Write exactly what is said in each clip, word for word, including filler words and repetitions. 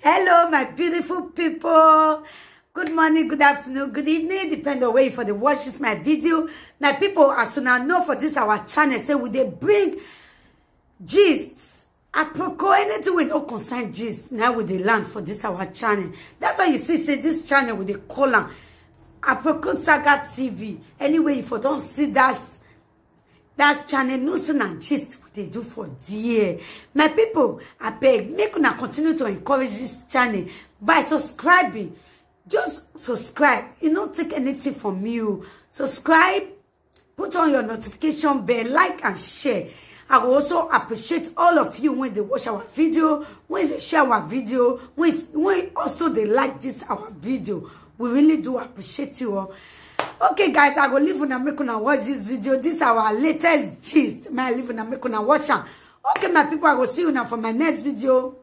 Hello, my beautiful people. Good morning, good afternoon, good evening, depend on where you for the watch this my video. My people, as soon as know for this our channel, say we dey bring gist, apropos anything we don't concern gist. Now we dey land for this our channel. That's why you see, say this channel we dey call am Aproko Saga T V. Anyway, if you don't see that that channel, no sin and gist we dey do for there. My people, I beg, make una continue to encourage this channel by subscribing. Just subscribe. You don't take anything from you. Subscribe, put on your notification bell, like and share. I will also appreciate all of you when they watch our video, when they share our video, when, when also they like this our video. We really do appreciate you all. Okay, guys, I go leave una make una watch this video. This our latest gist. My leave una make una watch am. Okay, my people, I go see you now for my next video.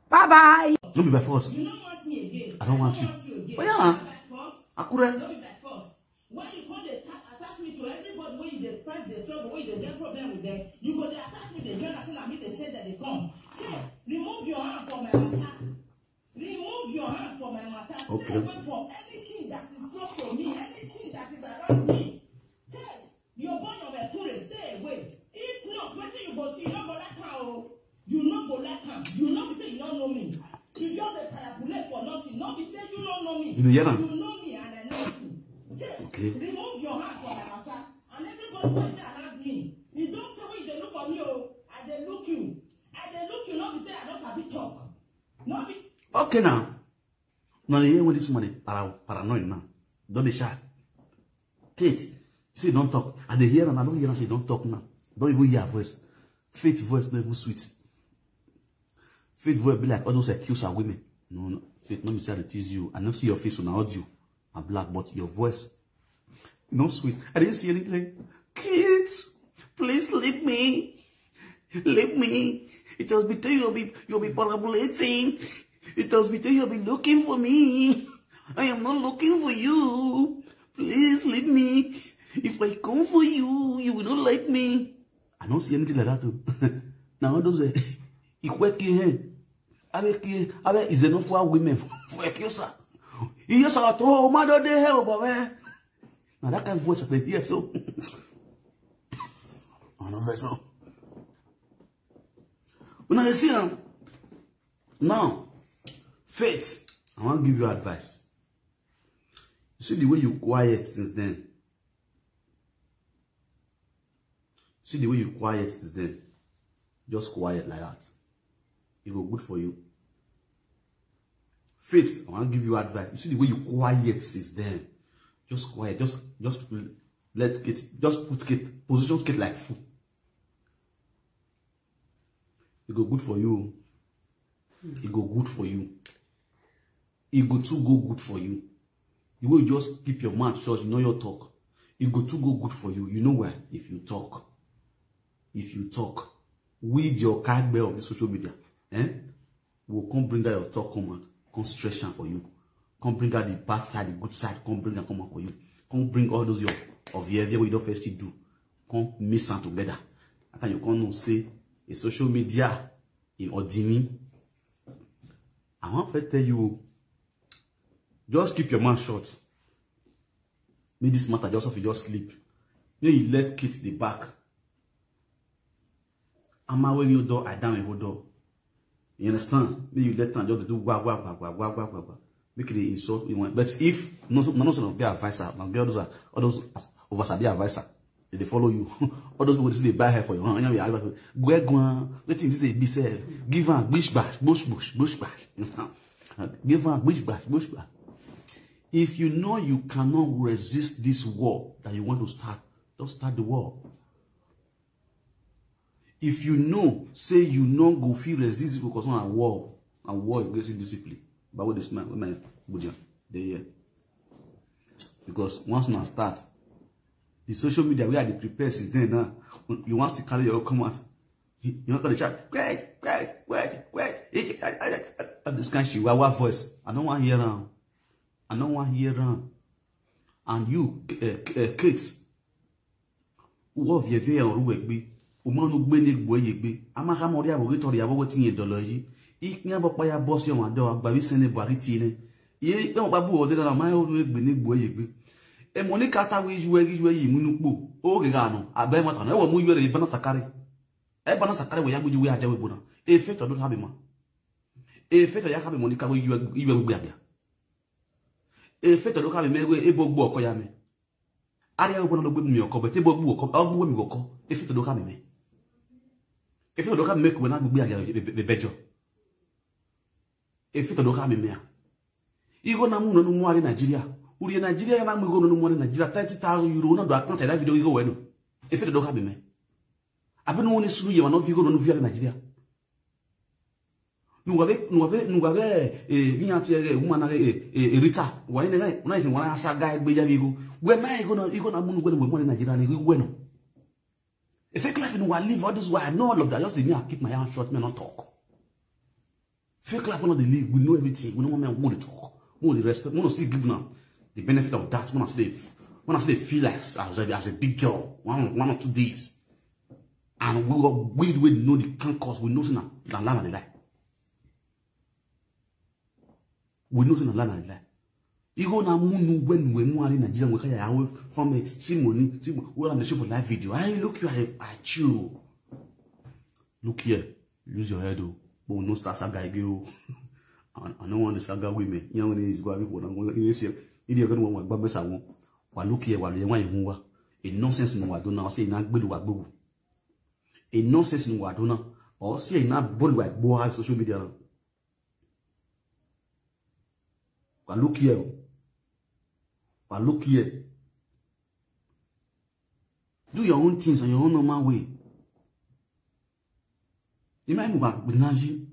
Bye bye. No be by force. You don't want me again. I don't want you. You again. Oh, yeah. By force. Akure. No be by force. When you come dey ta- attack me to everybody wey you dey fight the trouble, wey you dey get problem with them, you go dey attack me dey join as na me dey say dem dey come. Yes, remove your hand from my matter. Remove your hand from my matter. Okay. Stay away from anything that is close to me, anything that is around me. Ted, your boy of Ekure, stay away. If not, wetin you go see, you no go like am o. You no go like am. You no be say you no know me. You just dey parabulate for nothing. No be say you no know me. You dey hear am? You know me and I know you. Yes. Okay. Remove your hand from my matter. And everybody wey dey around me, you don't say what you dey look for me o. I dey look you. I dey look you. No be say I no sabi talk. No be Okay now. Now you hear when this woman is para paranoid now. Don't be shy. Kate, you see, don't talk. And they hear and I don't hear and say don't talk now. Don't even hear her voice. Faith voice not even sweet. Faith voice be like all those accuser women. No, no. Faith, let me say I tease you. I don't see your face on audio. I'm black, but your voice not sweet. I didn't see anything. Kids, please leave me. Leave me. It has been tell you'll be you'll be parabolating. It has been tell you'll be looking for me. I am not looking for you. Please leave me. If I come for you, you will not like me. I don't see anything like that too. Now all those uh, Ikweki, eh? Abeki, Abe is enough for women for Ekiosa. Iyosa to mother dey help, Abe. Now that kind of voice I dey hear so. I know vessel. When I see him now, Faith, I want to give you advice. You see the way you quiet since then. See the way you quiet since then. Just quiet like that. It go good for you. Faith, I want to give you advice. You see the way you quiet since then. Just quiet. Just just let Kate, just put Kate, position Kate like fool. It go good for you. It go good for you. It go too go good for you. The way you just keep your mouth shut, you know your talk. It go too go good for you. You know why? If you talk, if you talk, with your cagbe of the social media, eh? Will come bring that your talk come out, come stretch am for you, come bring out the bad side, the good side, come bring am come out for you, come bring all those your of your everywhere you don't first do, come mix am together. That time you come know say a social media in Odimi. I want to tell you, just keep your mouth shut. Make this matter just off, you just sleep. Make you let Kate the back. Ama wey you door, I down a hold door. You understand? Make you let am just do wah wah wah wah wah wah wah wah. Make it insult you want. But if no no no no be advisor, no be all those are all those over sabi advisor. They dey follow you. All those people dey buy hair for you. Huh? Go and wetin this dey be sef. Give am gbish bash, bush bush bush bash. Give am gbish bash bush bash. If you know you cannot resist this war that you want to start, don't start the war. If you know say you no go fit resist this because na war, na war against discipline. But what this man, my Bujan, they here. Because once una start, the social media where they prepare since then now, you want to carry your own come out. You you want to chat, quiet, quiet, quiet, quiet. This kind of chihuahua voice. I don't want to hear am. I don't want to hear am. And you, uh, uh, Kate, who of your veil or who be, woman who be need boy you be. I'm a hammer, I will get all the other thing you dollar. Ikpe abo kpa ya boss yo ma do agba bi sene Buhari ti ne. Ye ikpe abo kpa bu ode na ma onu egbe ne gbo ye gbe. E Monica ta we ju we ju we yi munu po. O ge ga no. Abe ma ta na. E wo mu yere bana sakare. E bana sakare we ya gbe ju we aja we bona. E fe to do ha be ma. E fe to ya ka be Monica we ju we ju we gbe abia. E fe to do ka be me we e bo gbo oko ya me. Ari ya we bona do gbe mi oko be te bo gbo oko. O gbo mi oko. E fe to do ka me me. E fe to do ka me me ku na gbe abia be bejo. E fe to do ka me me a. Igo na mu no mu ari Nigeria. Uri Nigeria ya na mu igo no mu ari Nigeria thirty thousand euro na do account that video igo we no. E fe to do ka me me. Abe no ni suru ye ma no vigo no via Nigeria. Nugabe nugabe nugabe eh ni ati eh woman na eh eh Rita. Wa ni ga na ikin wa na saga egbe ya vigo. We ma igo no igo na mu no gbe no mu Nigeria ni we no. A fake life in wa live all this while. I know all of that. Just me, I keep my hand short, me not talk. Fake life, we no dey live. We know everything. We no want men who dey talk. We no dey respect. We no still give now the benefit of that. We no still dey, we no still dey feel life as a, as a big girl. One, one or two days. And we go, we, we know the can cause. We know say na, na lie, na the lie. We know say na lie, na the lie. Igo na mu no when we mu ari Nigeria, we kaya awe family, see money, see mo-, we am dey show for live video. I look you, I, I chew. Look here, use your head, oh. But we no start saga again, oh. I, I no want the saga women. You know, when is go abi for now. You see, if you gonna want gba mesa won. Wa look here, wa le wan ihun wa. A nonsense no wa do now. Say na gbelu wa gbelu. A nonsense no wa do now. Or say na bolu wa gbo ha social media now. Wa look here, oh. Wa look here. Do your own things on your own normal way. Ima imu ba gbinaji.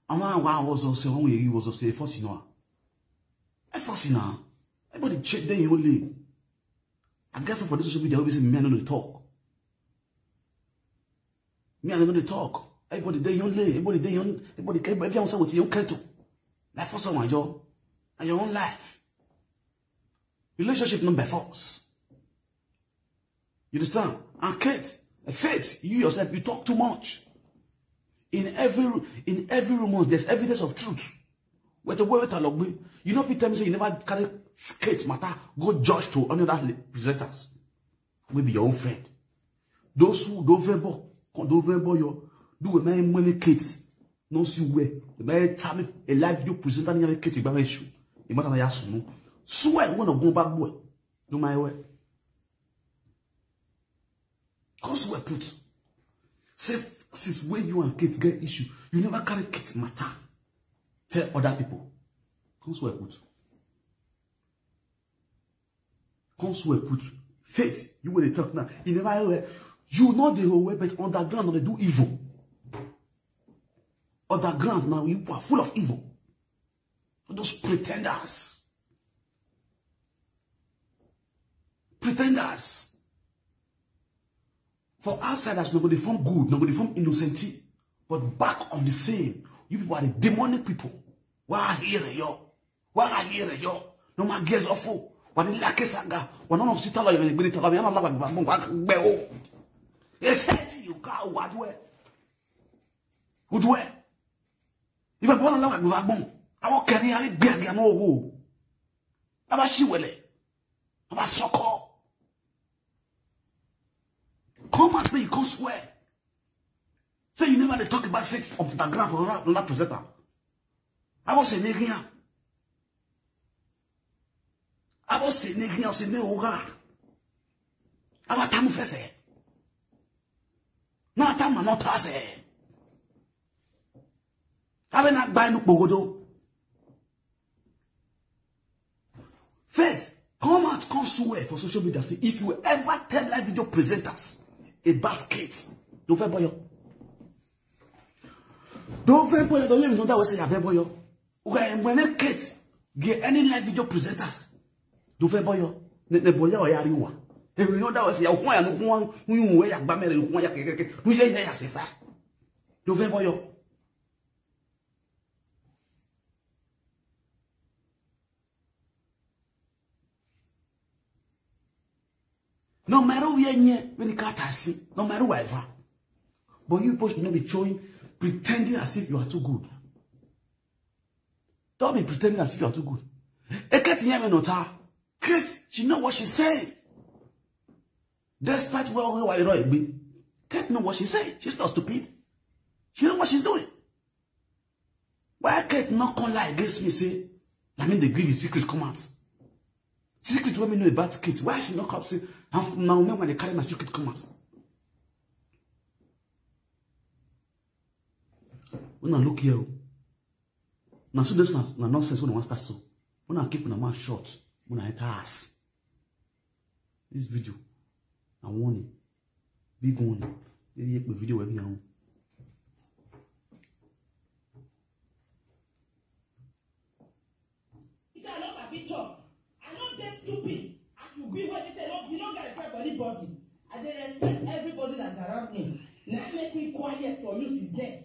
Ama wa was also when we was also a force, you know. A force, you know. Everybody check there your own lane. I get for this social media, we say me, I no dey talk. Me, I no dey talk. Everybody dey your own lane. Everybody dey your own, everybody, everybody answer with your own keto. Life for someone, yo. And your own life. Relationship not by force. You understand? And Kate, Faith, you yourself, you talk too much. In every, in every rumors, there's evidence of truth. Wait, wait, wait, Alogbe. You know, if you tell me say you never carry Kate matter, go judge to another presenters. Will be your own friend. Those who don't verbal, don't verbal yo, do a man money Kate. No see where. The man tell me a live video presenter never Kate by issue. It matter na ya sunu. Swear when I go back boy. Do my way. Cause we put. Say, since when you and Kate get issue, you never carry Kate matter. Tell other people. Cause we put. Cause we put. Faith, you will talk now. You never hear. You know the whole way, but underground they do evil. Underground now, you are full of evil. Those pretenders. Pretenders. For outsiders, nobody form good, nobody form innocent. But back of the same, you people are the demonic people. Why are here yo? Why are here yo? No ma gears of four. Why the lack saga? Why no sit alone? Bring it alone. I'm not like bamboo. Why be o? If you go, what do? What do? If I go along like bamboo, I will carry a big game over. Aba shiwele. Aba soko. Come at me, you come swear. Say you never dey talk about Faith of the ground for another presenter. I was saying again. I was saying again, I was saying oga. Aba tamu fefe. Na tamu no tase. Abe na gba inu pogodo. Faith, come out, come swear for social media. Say, if you ever tell live video presenters about Kate, don't fair boy. Don't fair boy, don't even know that way say you fair boy. Okay, when Kate get any live video presenters, don't fair boy. Ne, ne boy, or ya riwa. If you know that way say, ya, who ya, no, who, who, who, ya, gbamere, who, ya, ke, ke, ke, who, ya, ya, ya, say, fa. Don't fair boy. No matter where near when you can't see, no matter whatever. But you push no be showing, pretending as if you are too good. Don't be pretending as if you are too good. Eket Yeme Nota. Kate, she know what she's saying. Despite what we were, Kate know what she's saying. She's not stupid. She know what she's doing. Why Kate not come lie against me? Say, I mean, they give the secrets come out. Secret women know about Kate. Why she not come say, I'm now when they carry my secret come out. When I look here, now so this na, na nonsense when I want start so. When I keep my mouth shut, when I enter ass. This video, I warn you. Big warning. They hear the video where we are. If I not sabi talk, I not dey stupid. As you be where they say no, you don't get respect for anybody. I dey respect everybody that's around me. Now make me quiet for you sit there.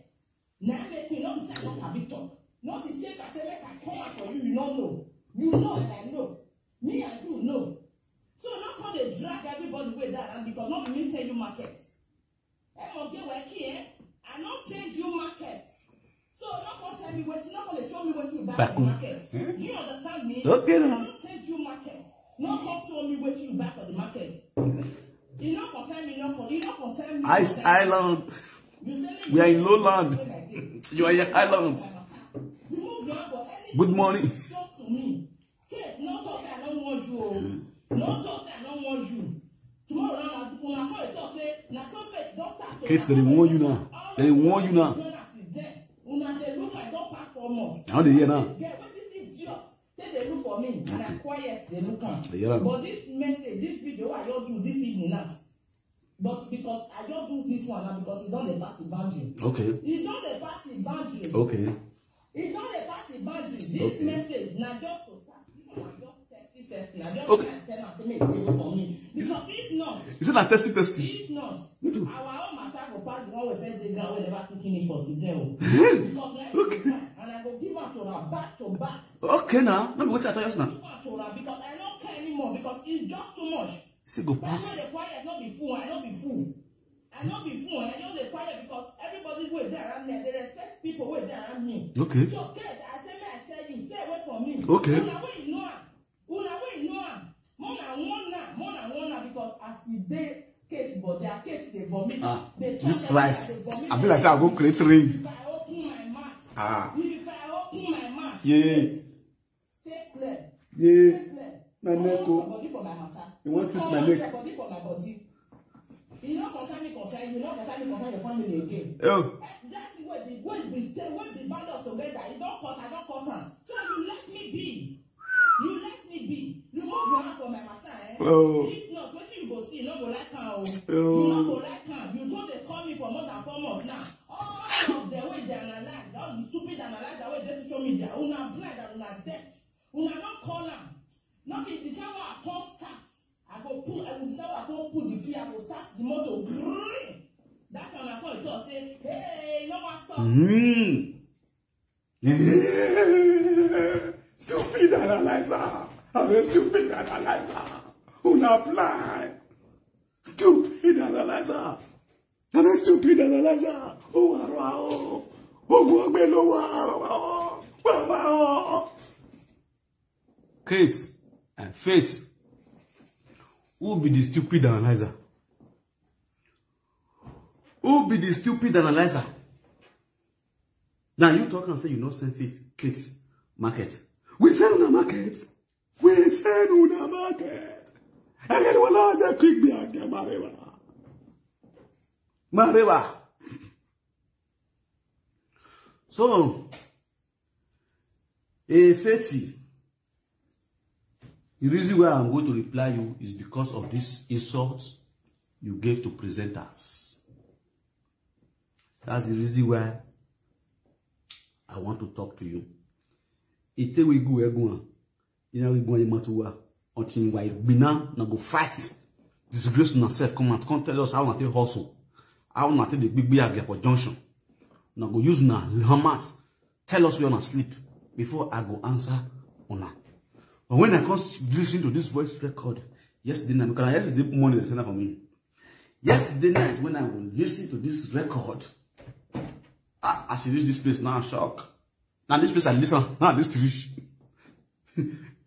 Now make me not say I not sabi talk. Not the same I say make I come out for you, you don't know. You know and I know. Me and you know. So not come dey drag everybody wey dey around because not me send you market. Ẹ mọ̀ jẹ́ wẹ́ kí ẹ, I not send you market. So not come tell me wetin, not come dey show me wetin you buy for the market. Do you understand me? Okay, I now. Not send you market. Not come show me wetin you buy for the market. E no concern me, no con-, e no concern me. Ice Island. You say me. We are in low land. You are in island. Remove your hand for anything. Good morning. Close to me. Kate, no talk say I don't want you. No talk say I don't want you. Tomorrow, now, una come dey talk say, na so Kate don start to Kate, they warn you now. They warn you now. Una dey look, I don pass four months. How dey hear now? Get what this idiot. They dey look for me, and I quiet, they look am. They hear am. But this message, this video, I don do this evening now. But because I just do this one now, because e don dey pass the boundary. Okay. E don dey pass the boundary. Okay. E don dey pass the boundary. This message na just to start. This one na just testing, testing. I just okay. Tell am say make e stay away from me. Because if not, is it a testing, testing? If not, me too. Our own matter go pass the one wey first dey ground wey never still finish for Sideo. Because next okay. Time, and I go give am to her back to back. Okay now, no be wetin I tell you now. Give am to her because I don't care anymore because it's just too much. Say go pass. That's why the quiet, not be fool. I not be fool. I not be fool. I just dey quiet because everybody wey dey around me, I dey respect people wey dey around me. Okay. So, Kate, I say, may I tell you, stay away from me. Okay. Una wey you know am. Una wey you know am. More na one now. More na one now because as e dey Kate body, as Kate dey vomit, ah, dey this talk right. Dey vomit. I be like say I go create ring. If I open my mouth, ah. If I open my mouth, yeah. Stay clear. Yeah. Stay clear. My neck, oh. Body for my matter. You want twist my neck? Body for my body. You no concern me, concern you, no concern me, concern your family again. Oh. Eh, that thing wey be, wey be, wey be bound us together, you don't cut, I don't cut am. So you let me be. You let me be. Remove your hand from my matter, eh? Oh. If not, wetin you go see, you no go like am o. Oh. You no go like am. You don dey call me for more than four months now. All of them wey dey analyze, all the stupid analyzer wey dey social media, una blind and una deaf. Una no call am. No be the time wey I come start. I go put, I go decide I come put the key, I go start the motor. Grrrr. That time I come talk say, hey, no one stop. Mm. Stupid analyzer. I'm a stupid analyzer. Una blind. Stupid analyzer. I'm a stupid analyzer. Oh, wow. Oh, wow. Kate and Faith, who be the stupid analyzer? Who be the stupid analyzer? Now you talk and say you no send Faith, Kate market. We send una market. We send una market. And then one of the kick me again, Mareva. Mareva. So, eh, Fetty, the reason why I'm going to reply you is because of this insult you gave to presenters. That's the reason why I want to talk to you. Ite we go egun, ina we go matuwa. Until we gbina na go fight. Disgrace na self come out. Come tell us how una take hustle. How una take the big big age for junction. Una go use una hammer. Tell us where una sleep before I go answer una. But when I come s-, listen to this voice record yesterday night, because yesterday morning they send that for me. Yesterday night when I will listen to this record, ah, as you reach this place now, shock. Now this place I listen. Now this T V.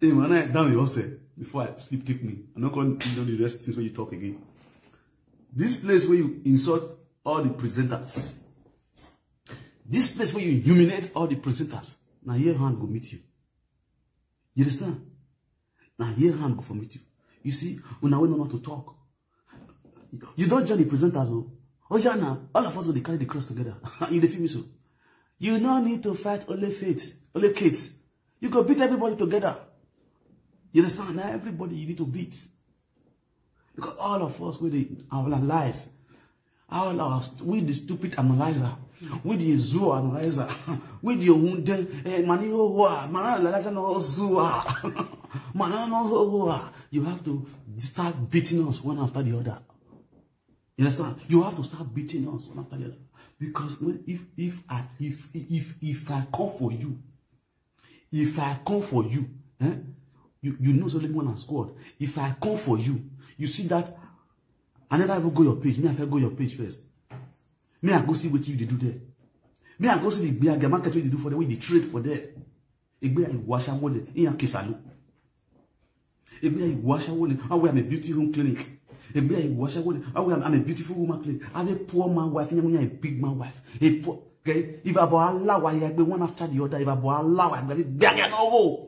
Hey man, I down your say before I sleep take me. I no come do the rest things when you talk again. This place where you insult all the presenters. This place where you humiliate all the presenters. Now here hand go meet you. You understand? Now here hand go for meet you. You see, when I went on to talk, you don't join the presenters. Oh, oh yeah, now all of us will carry the cross together. You dey feel me so? You no need to fight only faith, only kids. You go beat everybody together. You understand? Now everybody you need to beat. Because all of us with the analyze. All our st- with the stupid analyzer, with the zoo analyzer, with the hunde, eh, mani oh, oh, ah, man analyzer no zoo, ah. Man no oh, oh, ah. You have to start beating us one after the other. You understand? You have to start beating us one after the other. Because when, if if I if if if I come for you, if I come for you, eh? You you know so one and squad. If I come for you, you see that I never even go your page. Me, I first go your page first. Me, I go see what you dey do there. Me, I go see the big market wey you dey do for there, wey you dey trade for there. Egbe ayi washa wole, iya kesalo. Egbe ayi washa wole, I wear a beauty home clinic. Egbe ayi washa wole, I wear I'm a beautiful woman clinic. I'm a poor man wife, I'm a big man wife. A poor, okay? If I bought Allah, why I be one after the other? If I bought Allah, why I be big no go.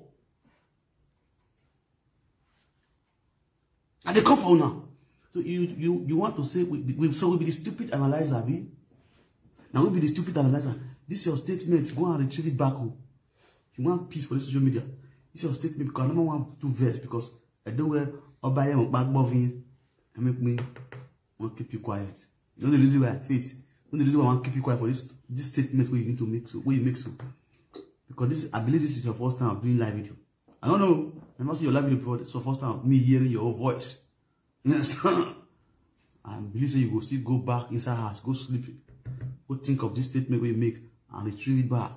And they come for now. So you you you want to say we, we so we be the stupid analyzer, abi? Now we be the stupid analyzer. This your statement. Go and retrieve it back. Oh. If you want peace for this social media, this your statement because I don't want to verse because I don't wear or buy him back above him. I make me want keep you quiet. You know the reason why I faith. You know the reason why I want keep you quiet for this this statement where you need to make so where you make so. Because this I believe this is your first time of doing live video. I don't know. I never see your live video before. This is the first time of me hearing your own voice. You understand? I believe say you go still go back inside house, go sleep, go think of this statement we make and retrieve it back.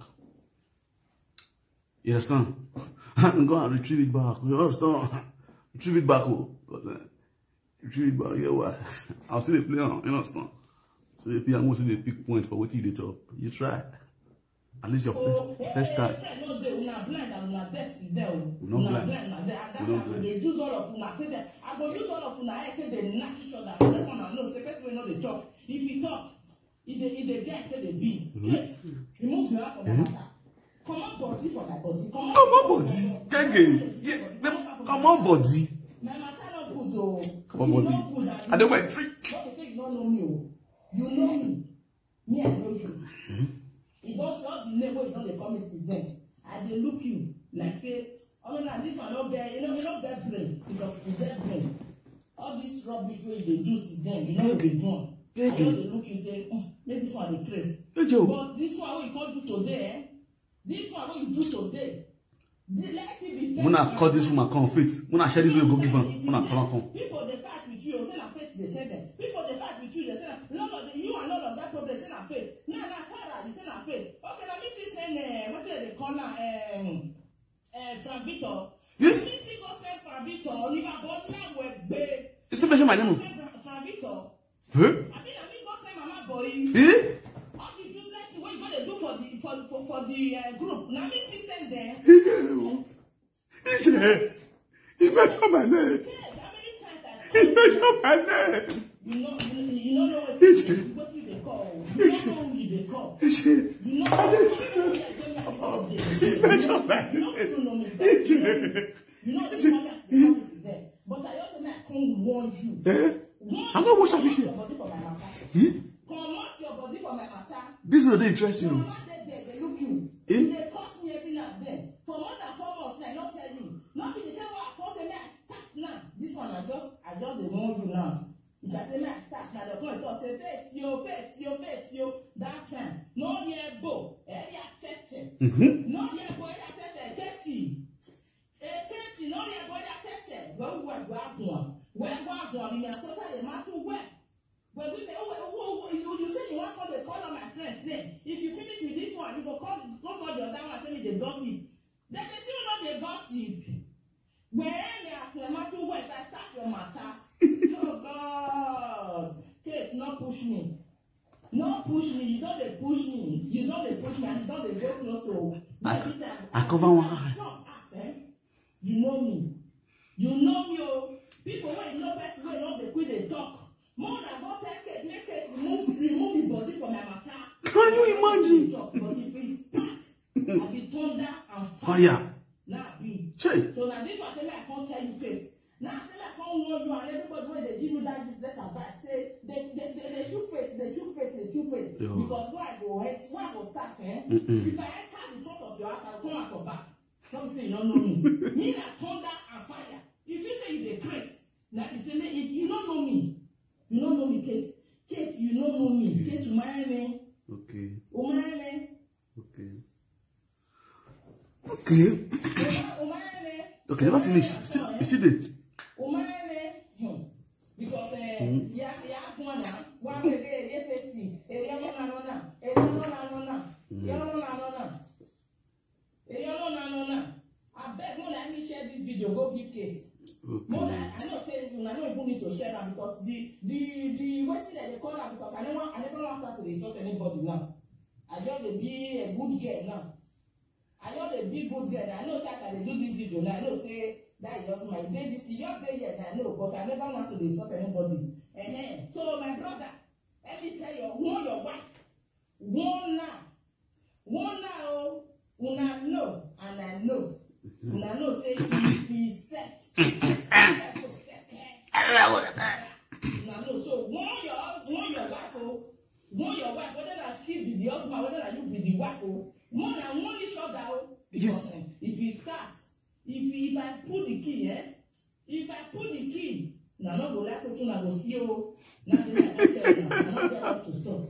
You understand? Go and retrieve it back. You understand? Retrieve it back, oh. Because uh, retrieve it back, yeah, why? I'll still play on, you understand? So if you almost in a big point for what you dey talk, you try. At least your first first time. No dey, una blind and una deaf is there. Oh. We no Una blind. blind, una deaf. And We no that's why blind. They use all of una take them. I go use all of una head take dey knack each other. Let una know say person wey no dey talk. If you talk, e dey e dey get take dey be. Wait, remove your hand from my matter. Comot body for my body. Comot Comot body. Gege. Yeah, comot body. My matter no good o. Comot body. E no good. I don't want drink. No be say you no know me o. You know me. Me I know you. E don tell the name wey you don dey call me since then. I dey look you like say, oh no, this one no get, you know, you no get brain because you get brain. All this rubbish wey you dey do since then, you no dey do am. I just dey look you say, "Mm, make this one dey craze." Ejo. But this one wey you come do today, eh? This one wey you do today, the let it be. When I call this woman come fit, when I share this way, go give am. When I call am come. People dey fight with you, say na faith dey send them. People dey fight with you, they say na none of the, you and none of that problem say na faith. Now na Sarah, you say na faith. Okay, na me fit send uh, wetin dem dey call am, um, uh, Frank Victor. Yeah. Na me fit go send Frank Victor. Oníbàbọ̀ ńlá wẹ̀ gbé. You still mention my name. Send Frank Victor. Huh? Abi na me go send Mama Boy. Eh? All the useless thing wey you go dey do for the for for for the uh, group, na me fit send them. Ije, you mention my name. Yes, how many times I You mention my name. You know, you, you don't know what Ije, what you dey call. You don't know who you dey call. Ije, You know I what dey you see you. dey You mention my You don't name. even know me. Ije. You know this one has to come is there. But I also like come warn you. Eh? Warn I no wash you, am this year. Your body for my matter. Eh? Comot your body for my matter. This one dey interesting. Oh. Mama dey there, dey look you. Eh? You dey curse me every now and then. For more than four months now, I no tell you. No be the time wey I come say make I start now. This one I just I just dey warn you now. If I say make I start now, dem come dey talk say faith yo, faith yo, faith yo. That time, no hear bo, every atete. Mm-hmm. No hear bo, every atete, eketi. Eketi, no hear bo, every atete. Well, well, well, well. Well, well, well, the Minnesota, the matter well. When we, who, who, who, you, you say you want call, they call on my friend's name. If you finish with this one, you go call, go call the other one, say me the gossip. Then they still not the gossip. When me as the matter, when I start your matter. Oh God, Kate, not push me. No push me. You don't they push me. You don't they push me, and you don't they go close to I, I cover one eye. You know me. You know me, oh. People wey know person wey no dey quick dey talk. More than go tell Kate, make Kate remove, remove his body from my matter. Can you imagine? Talk, but if it's back, I be thunder and fire. Fire. Now be. Chey. So now this one, say, I can't tell you, Kate. Now, say, I can't warn you and everybody wey dey give you that useless advice. Say, they, they, they, they shoot faith, they shoot faith, they shoot faith. Yo. Because where I go, eh, where I go start, eh? Mm-mm. If I enter the front of your house, I'll come out for back. Come say you don't know me. Me na thunder and fire. If you say you dey craze, na be say, if you don't know me, you don't know me, Kate. Kate, you don't know me. Kate, umayene. Okay. Umayene. Okay. Okay. Umayene. Okay, never finish. Still, you still there. Umayene. Hmm. Because, eh, ya, ya, kwana, wa, ere, ere, feti, ere, no, na, no, na, ere, no, na, no, na, ere, no, na, no, na. Ere, no, na, no, na. Abeg, no, let me share this video. Go give Kate. No, Okay. I, I know say una no even need to share am because the, the, the wetin dem dey call am, because I never, I never wan start to insult anybody now. I just dey be a good girl now. I just dey be good girl. I know say as I dey do this video now, I know say that is just my day. This is your day yet, I know, but I never want to insult anybody. Uh-huh. So my brother, let me tell you, warn your wife. Warn her. Warn her, oh. Una know, and I know. Una know say if he set, una know. So warn your, warn your wife, oh. Warn your wife, whether that she be the husband, whether that you be the wife, oh. Warn and warn each other, oh. Because, eh, if he start, if he, if I put the key, eh? If I put the key, na no go like wetin una go see, oh. Na the like I tell una, I no get what to stop.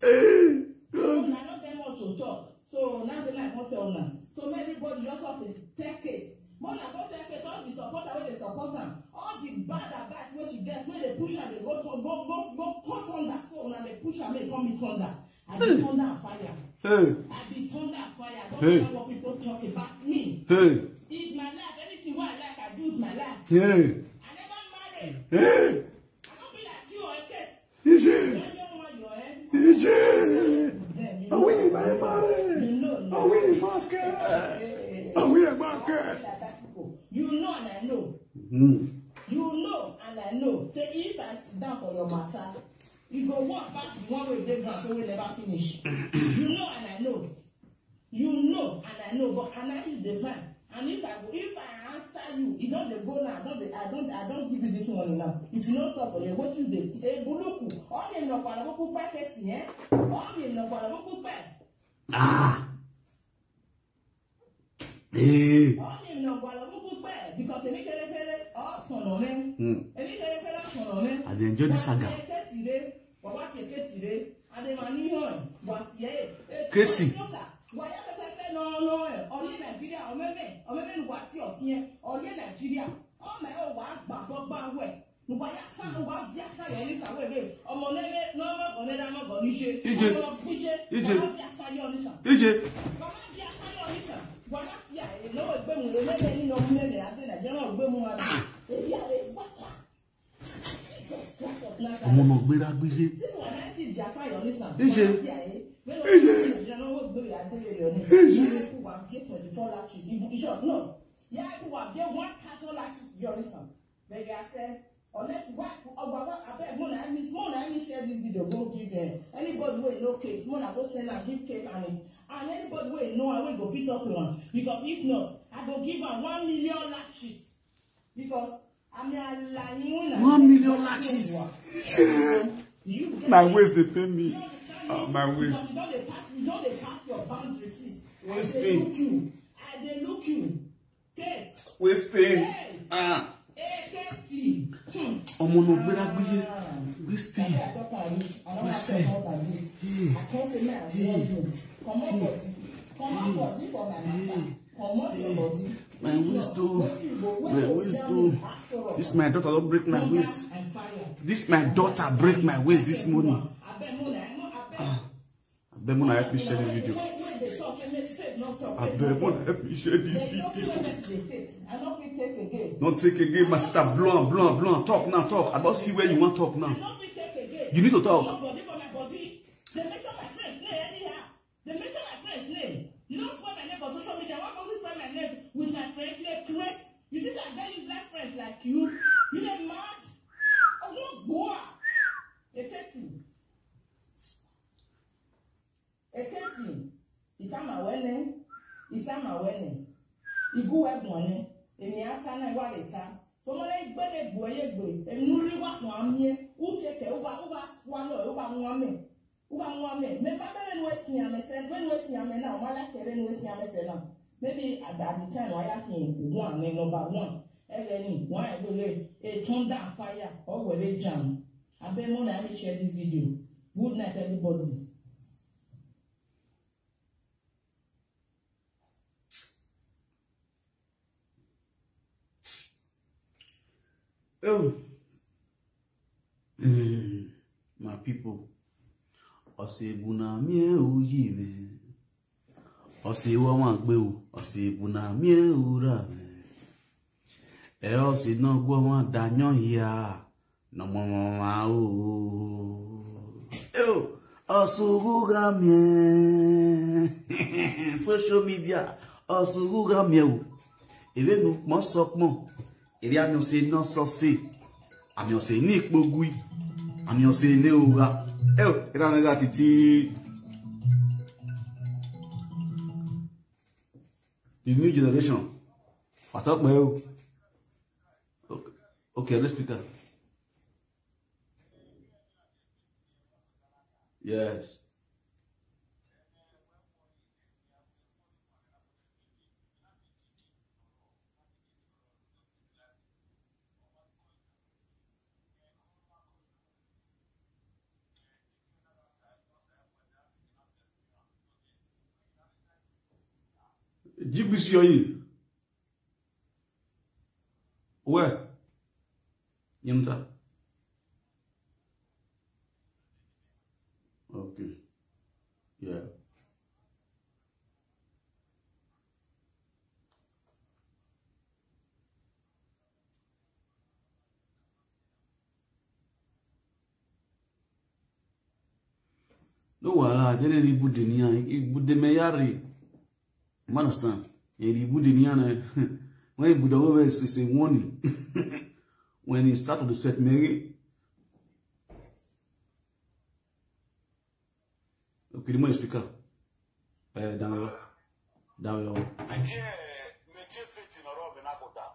Hey, So I no get more to talk. So now the like I tell una. So make everybody just have to take it. More na go take it. All the supporter wey dey support am, all the bad advice wey she get, wey dey push her, dey go turn, go, go, go, go thunder. So una dey push am, make come be thunder. I be thunder and fire. Hey. I be thunder and fire. I don't Hey. care what people talk about me. Hey. It's my life. Anything wey I like, I do with my life. Hey. I never marry. Hey. I don't be like you or Kate. Ije. When you want your end, Ije. then you Are we know. my married? You know, you Are we know. market? Are we a market? You know and I know. Hmm. You know and I know. Say if I sit down for your matter, you go work past the one wey dey ground, so we never finish. You know and I know. You know and I know, but I know you dey fine. And if I go, if I answer you, you don't dey go now. I don't, dey, I don't, I don't give you this one now. If you no stop for here, what you dey? Eh, buluku. All the no kwala buku packet, eh? All the no kwala buku packet. Ah. Hey. Ọ na-eme ọgwara okwu kpe because emi kere kere ọ sọrọ me. Hmm. Emi kere kere ọ sọrọ me. I dey enjoy this saga. Wati eketire, wati eketire. Adema ni ho, wati e. Keti. Waya pepepe no no e. Oye Nigeria, omeme, omeme ni wati otie. Oye Nigeria. O me o wa gba gbogbo awe. Nugba ya sa, nugba ya sa yo ni sa we we. Ọmọ nene, no mo go nene mo go ni se. Ije. Ọmọ ni se. Ije. Wa ya sa yo ni sa. Ije. Wa ya sa yo ni sa. Wa ya si ya e no we gbe mu le le ni no mu le le ade na je no gbe mu wa. E ya le wa ka. Jesus Christ of Nazareth. Ọmọ náà gbéra gbígbé. This one na ti ja sa yo ni sa. Ije. Wa ya si ya e. Me no je no we gbe ya de le yo ni. Ije. Ku wa je twenty-four lashes. Ibu ijo no. Ya ku wa je one thousand lashes yo ni sa. But you are said, unless you work, or what, I beg, more like me, more like me share this video, go give them. Anybody wey know Kate, more like go send and give Kate and it. And anybody wey know, I will go fit up to one. Because if not, I go give her one million lashes. Because I'm a lying. One million lashes. You My waist dey pain me. Ah, my waist. Because you don't dey pass, you don't dey pass your boundaries. I Waist dey pain. Look you. I dey look you. Kate. Waist pain. Ah. Eketi. Hmm. Ọmọ náà gbéra gbígbé. Waist pain. I talk am reach. I don't Waist have pain. to talk like this. Hey. I can't say me I Hey. warn you. Comot body. Comot body for my matter. Comot your body. My waist too. Wetin you go, My wetin you go waist tell too. me, ask for us. This my daughter don break my Thunder waist. And fire. This my daughter break my waist this morning. Abeg, mo na, mo, abeg. Abeg, una help me share this video. When, when they talk, say make faith no talk. Abeg, una help me share this There's nothing video. wey person dey take. I no fit take again. No take again, my sister. Blow am, blow am, blow am. Talk now, talk. I don see where you wan talk I now. No fit take again. You need to talk. Comot body for my body. Dey mention my friend's name anyhow. Dey mention my friend's name. You don With my friends, you dey craze. You think I get useless friends like you? You dey mad? I won't go. Eketi. Eketi. Itama wene. Itama wene. Igu wegwane. Emi ata na iwa leta. So mwana igbede buoye gbe. Emi nuri wa fun amie. Uche ke uba, uba swallow, uba nwame. Uba nwame. Me ba bere nwe si ame se, bere nwe si ame na, umala ke bere nwe si ame se na. Maybe at, at the time, I like him one, eh, number one. Eleni, one, eh, eh, eh, thunder and fire, or were they jam? I bet more than me share this video. Good night, everybody. Oh, mm, my people, ọsị bụ na mie oyi me. Ọsị wọ ma gbe o, ọsị bụ na mie ura me. E ọsị no gwo ma danyo ya, no mo mo ma o. Oh, ọsị ura mie. Social media, ọsị ura mie o. Ebe nu mo so pon. Ebe ami ọsị no so se. Ami ọsị ni pogui. Ami ọsị ni ura. Eh, era na ga titi. The new generation. What up, man? Okay, okay, let's speak up. Yes. G B C oyi. Where? Nyimta. Okay. Yeah. No wahala, jere ibude ni an, ibude me yare. You understand? And ibude ni an, when ibude over is a warning. When he start to set me, okay, the more speaker. Eh, down low. Down low. Metie, metie fiti nọrọ bi na kota.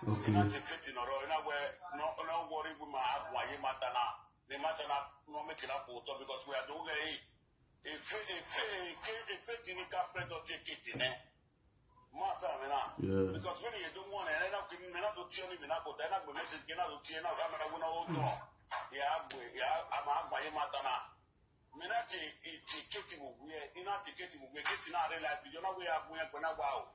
Okay. Ina ti fiti nọrọ, ina we, no, no worry we ma have wa ye matana. Ni matana, no make it up for because we are doing it. If, if, if, if it in the friend or take it in, eh? Master, me na. Yeah. Because when you don't want it, I don't give me not to tell me, not go, then I go message, you know, to tell now, I'm not gonna hold on. Yeah, I'm, yeah, I'm, I'm, I'm, I'm, Me na ti, ti keti mo gbe, ina ti keti mo gbe, keti na re live video na we agun yan pe na wa o.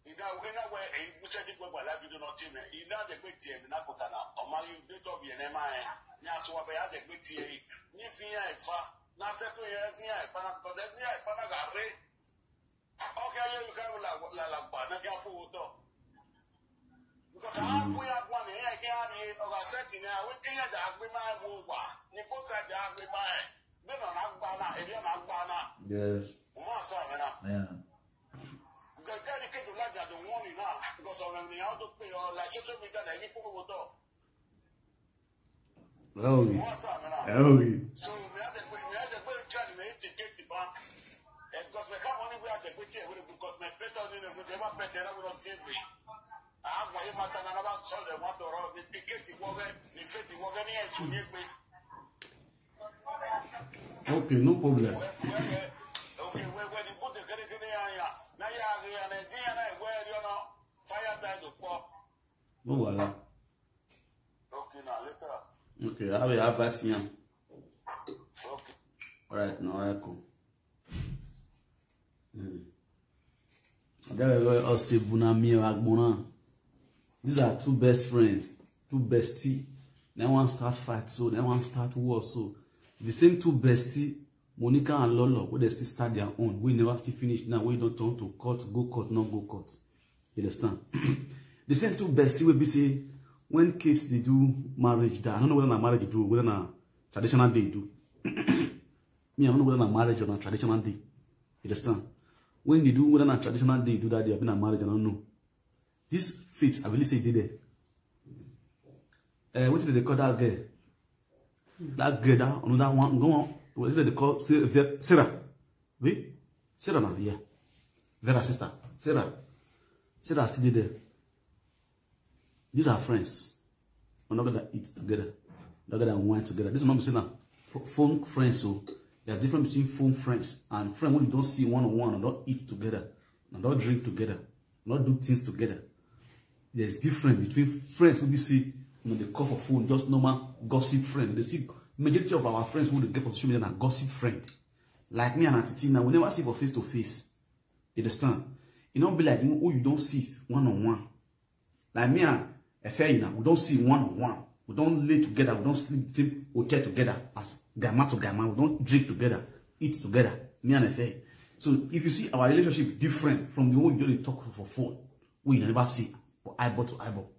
Ina, ina we, e bu se di gbe live video na ti me. Ina de pe ti e mi na kota na. O ma yu de to bi e ne ma e. Ni aso wa be ya de pe ti e. Ni fi ya e fa. Na se to ye si ya e fa na, ko de si ya e fa na ga re. Okay, yeah, you can la la la ba na ga fo to. Because I have we have one here, I can't have it, or I said in there, we can't have we my move. Ni ko sa da we my. Be no na gba na, e be na gba na. Yes. Mo ma sa me na. Yeah. Because can you do like that the one now? Because of me how to pay or like social media na every phone we talk. Ẹ̀rọ̀rì. Ẹ̀rọ̀rì. Okay, no problem. No wahala. Okay, now later. Okay, I will have a see him. Okay. All right, now I come. Mm. That is why us say buna mi agbona. These are two best friends, two bestie. They want start fight, so they want start war. So the same two bestie, Monica and Lolo, where they still start their own. We never still finish now. We don't turn to court, go court, not go court. You understand? The same two bestie will be say when kids they do marriage, that I don't know whether na marriage do, whether na traditional day do. Me, I don't know whether na marriage or na traditional day. You understand? When they do, whether na traditional day do that day, I been a marriage, I don't know. This faith, I really say they there. Uh, what did they call that girl? That girl, that another one, go on. What is it they call Sa- Ve- Sarah? Wait, Sarah now, yeah. Vera sister, Sarah. Sarah still dey there. These are friends. We're not gonna eat together. We're not gonna wine together. This is not saying that phone friends. So there's difference between phone friends and friend when you don't see one on one, and don't eat together, and don't drink together, and don't do things together. There's difference between friends who we see, you know, they call for phone, just normal gossip friend. They see majority of our friends who they get for social media are gossip friend. Like me and Auntie Tina, we never see for face to face. You understand? It don't be like who you don't see one on one. Like me and Efeina, we don't see one on one. We don't lay together. We don't sleep in the same hotel together as grandma to grandma. We don't drink together, eat together. Me and Efe. So if you see our relationship different from the one you just talk for phone, we never see for eyeball to eyeball.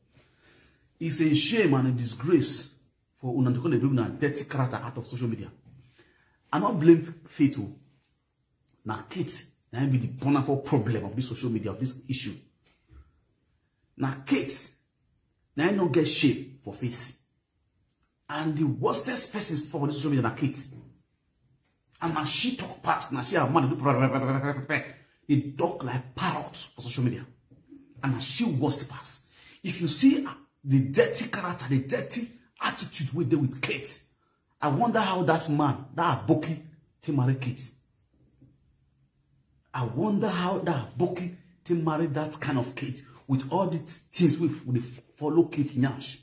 It's a shame and a disgrace for una to come dey bring una dirty character out of social media. I no blame Faith o. Na Kate na im be the bonafide problem of this social media, of this issue. Na Kate na im no get shape for face. And the worstest person for this social media na Kate. And na she talk pass, na she her man dey do pepepepe. They talk like parrot for social media. And na she worst pass. If you see uh, the dirty character, the dirty attitude wey dey with Kate, I wonder how that man, that Aboki, take marry Kate. I wonder how that Aboki take marry that kind of Kate with all the things we we follow Kate nyash.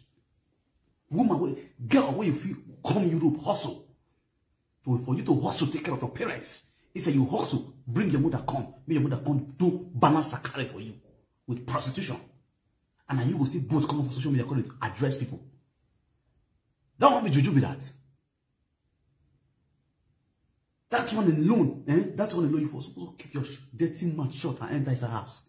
Woman, wey girl, wey you feel come Europe hustle to for you to hustle take care of your parents. He said you hustle, bring your mother come, make your mother come do balance sakare for you with prostitution, and then you go still both come up for social media, come dey address people. That won't be juju be that. That one alone, eh? That one alone, you for supposed to keep your sh- dirty mouth shut and enter inside house.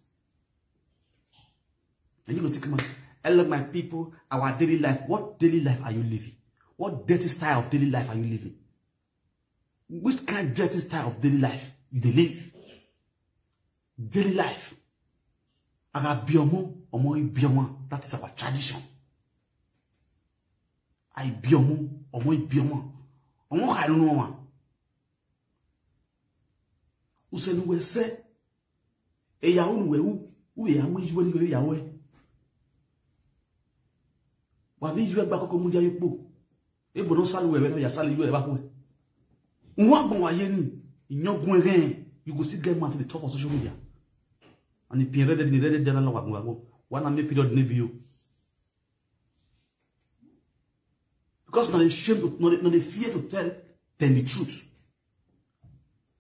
And you go still come out. Hello, my people. Our daily life. What daily life are you living? What dirty style of daily life are you living? Which kind of dirty style of daily life you dey live? Daily life. Aga biomo, omo biomo. That is our tradition. I biomo, omo biomo. Omo ka no ma. Usenu we se. E ya unu we u, u ya mu iwe ni we ya we. Wa bi iwe gba koko mu ja yepo. E bo no salu we we ya salu iwe ba ko. Nwa gbon wa ye ni. Inyogun egen. You go still get mad to the top of social media. And if you read it, read it, then wa gbon wa gbon. Wa na me period ne bi you. Because not ashamed to, not, not the fear to tell them the truth.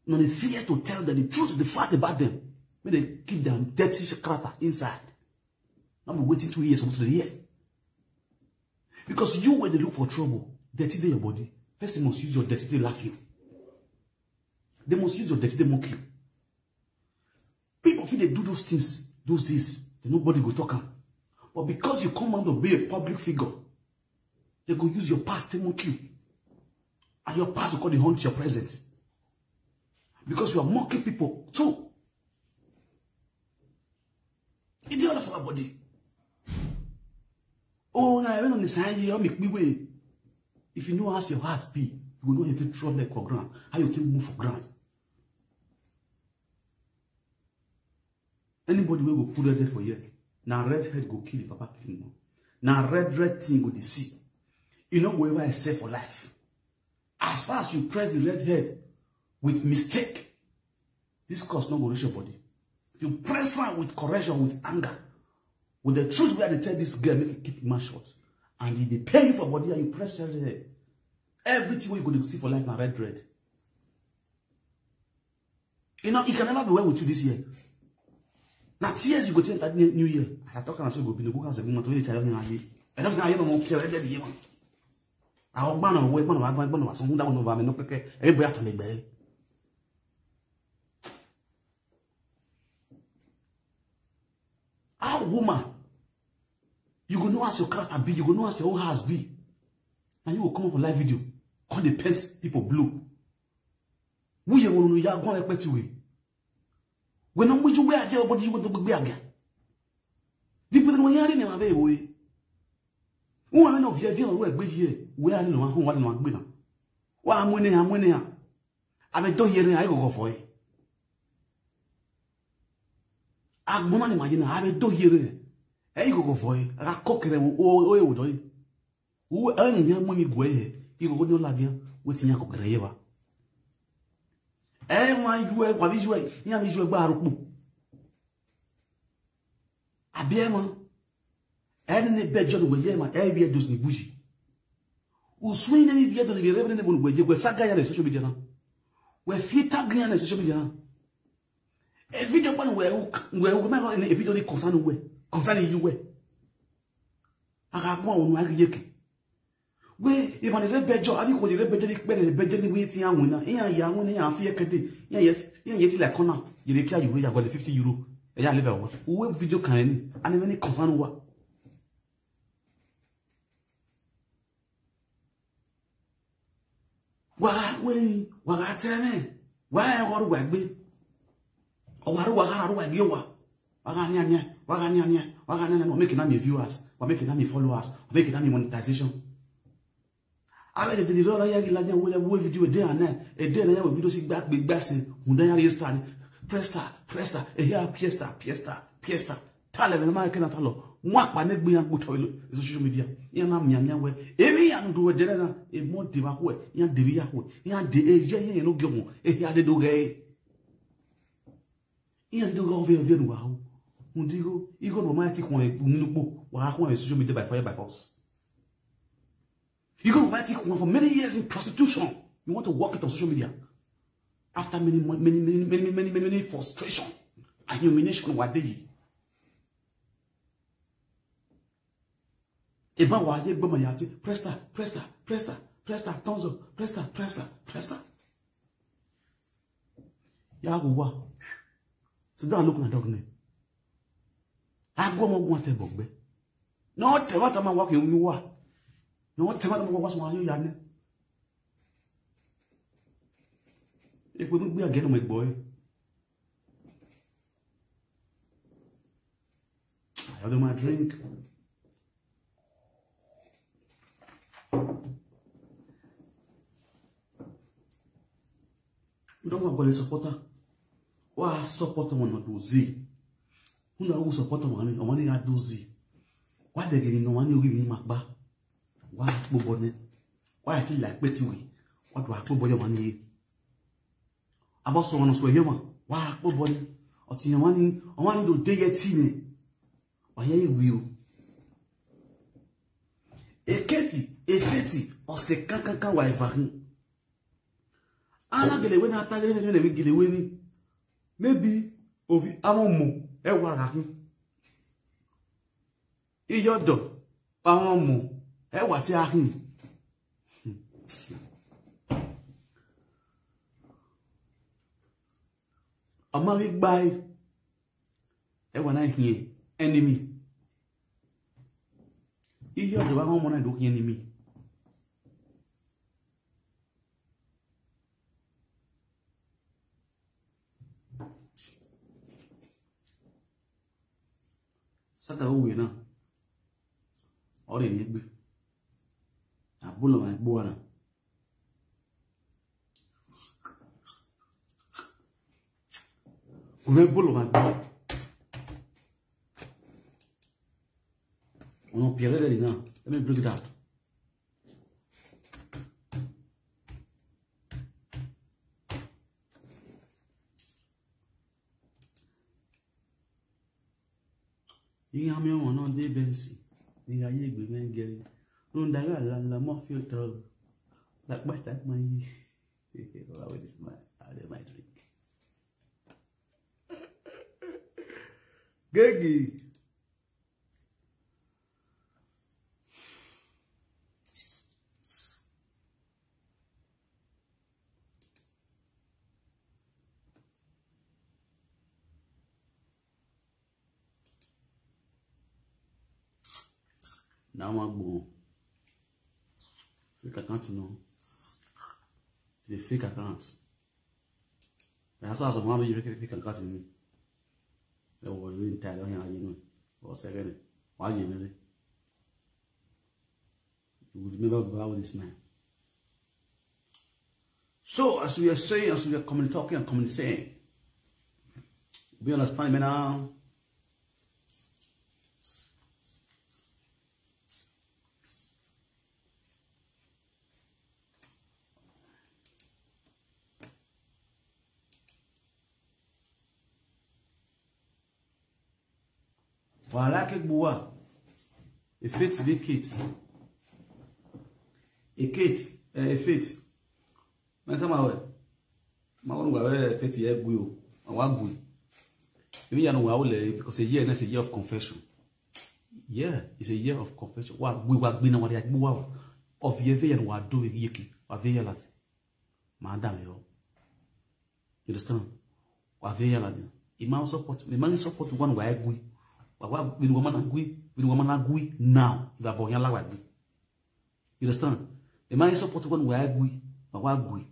Not the fear to tell them the truth, the fact about them. When they keep their dirty character inside. Not be waiting two years almost to the year. Because you when they look for trouble, dirty dey your body. Person must use your dirty to laugh you. They must use your dirty to mock you. People feel they do those things those days. Then nobody go talk am. But because you come out to be a public figure, they go use your past to mock you. And your past will come dey haunt your present. Because you are mocking people too. It dey all of our body. Oh, na when on the sign you make me way. If you know as your house be, you go know how to throw leg for ground, how you take move for ground. Anybody wey go put red head for here, na red head go kill the papa, kill him mom. Na red red thing go dey see. You no go ever excel for life. As far as you press the red head with mistake, this curse no go reach your body. If you press am with correction, with anger, with the truth wey I dey tell this girl, make you keep your mouth shut. And e dey pain you for body and you press red head. Everything wey you go dey see for life na red red. You know, it can never be well with you this year. Na tears you go take enter new new year. I talk am so go be no go house every month wey dey tell you na me. I don't know how you no wan care red head year man. Àwọn gbọ́nà owó gbọ́nà wá gbọ́nà wá sọ́n dáwọn ọba mi ní pẹ́kẹ́ ẹ̀rí bóyá tọ̀lẹ̀ gbẹ̀rẹ́. How woman, you go know as your character be, you go know as your own house be. And you go come up for live video, come dey paint people blue. Who you want to ya go and pet you? When I'm with you, where I tell body you want to be again. The people when you are in my way. Who are no fear, fear, where we here? Where are no one who want to be now? Why am I, am I? I be do here, I go for it. Agbona ni majina, I be do here. I go for it. I cock it. Oh, oh, oh, oh. Who are you? Money go here. You go no ladia. Waiting you could greva. Eh, my you are, what is you? You are, you are. Abiema. Ene be John we yema, e be dos ni buji. Uswe ne ni be John ni rebe ne bon we je, we saga ya na social media na. We fita ganya na social media na. E video pa we, we, we ma e video ni concern we. Concern you we. Aga kwa onu agi yeke. We, if an ebe bejo, I think when the ebe bejo, the ebe bejo, we ti an wina, ya ya wina, ya fi ekede, ya yet, ya yet like corner, you dey clear you, ya go the fifty euro, ya live at what? Who video can any, and many concern what? Wa, we, wa ga tell me, why I want to work be? Or wa, wa, wa, wa, wa, wa ga nya nya, wa ga nya nya, wa ga nya nya, wa make na me viewers, wa make na me followers, wa make na me monetization. Abe de de ro ya gi la nya wo le wo video de ana, e de na ya wo video si gba gbe gba se, hun da ya re star. Press star, press star, e ya press star, press star, press star. Tale me ma ke na talo. Mo apa ne gbe ya gbo to lo social media. Ya na mia mia we. E mi ya ndu we de na, e mo de ba ko, ya de bi ya ko, ya de e je ye no gyo mo, e ya de do ge. Ihe ndị ga ọvịa ọvịa n'ụwa ahụ. Ndị go, igo na ọma ya tikwa nínú pò, wa ha kwa social media by fire by force. Igo na ọma ya tikwa for many years in prostitution. You want to work it on social media. After many, many, many, many, many, many, many frustration and humiliation, wa dey. Eba wa ye gbama ya ti, press star, press star, press star, press star, thumbs up, press star, press star, press star. Ya go wa. Sit down, look na dog name. Agwo mo gwan te bogbe. No te wa ta ma wa ke wi wa. No te wa ta ma wa so wa yo ya ne. E pe mi gbe agene mo gbo e. I order my drink. We don't want to supporter. Wa support wan na dozi. Una who support wan ni, wan ni ga dozi. Wa de gini no wan ni ogi ni ma gba. Wa po bo ni. Wa ti la pe ti wi. Wa do po bo yo wan ni. Abo so wan so yo ma. Wa po bo ni. O ti wan ni, wan ni do de ye ti ni. Wa ye wi o. Eketi, efeti, o se kan kan kan wa e fa hin. Ana gele we na ta gele we gele we ni. Maybe ovi awon mo e wa ra hin. Iyodo awon mo e wa ti a hin. Ama wi gba e. E wa na hin enemy. Iyodo awon mo na do hin enemy. Sata uwe na. Ore ni gbe. Abulo ma gbo na. Uwe bulo ma gbo. Ono piere de na. Let me bring it out. Ihe amị ọnwụ nọ ndị be nsị. N'ihe anyị egbe mee ngere. Nụ ndị agha ala ala mọfị ụtọ. Na kpata mma ihe. What is my, how do my drink? Gegi. Now I go. Fake account, no. It's a fake account. That's why someone will fake account in me. Ẹ wọ ìwé ìta ẹ̀ lọ́yìn ayé náà. Ọ̀sẹ̀ rẹ̀ ni. Wàá yé mi rí. You will remember Baba with this man. So, as we are saying, as we are coming talking and coming saying, we understand me now. Wàhálà kí gbowó à. Efet bí Kate. Ekate, eh, Efet. Mẹ́ta máa wẹ̀. Máa wọ́n wà wẹ́ Efet yẹ gbé o. Àwọn àgbè. Èmi yanu wà ó lẹ̀ because a year náà is a year of confession. Yeah, it's a year of confession. Wà gbé wà gbé náà wà dé àgbé wà wà. Ọ̀fìyẹ́ fẹ́ yanu wà dó igi yẹ kí. Wà fẹ́ yà láti. Màá dà mí yọ. You understand? Wa ve ya la dia. Ima support, ima support one wa gui. Wa wa win woman na gui, win woman na gui now. If a boy la wa gui. You understand? Ima support one wa gui, wa wa gui.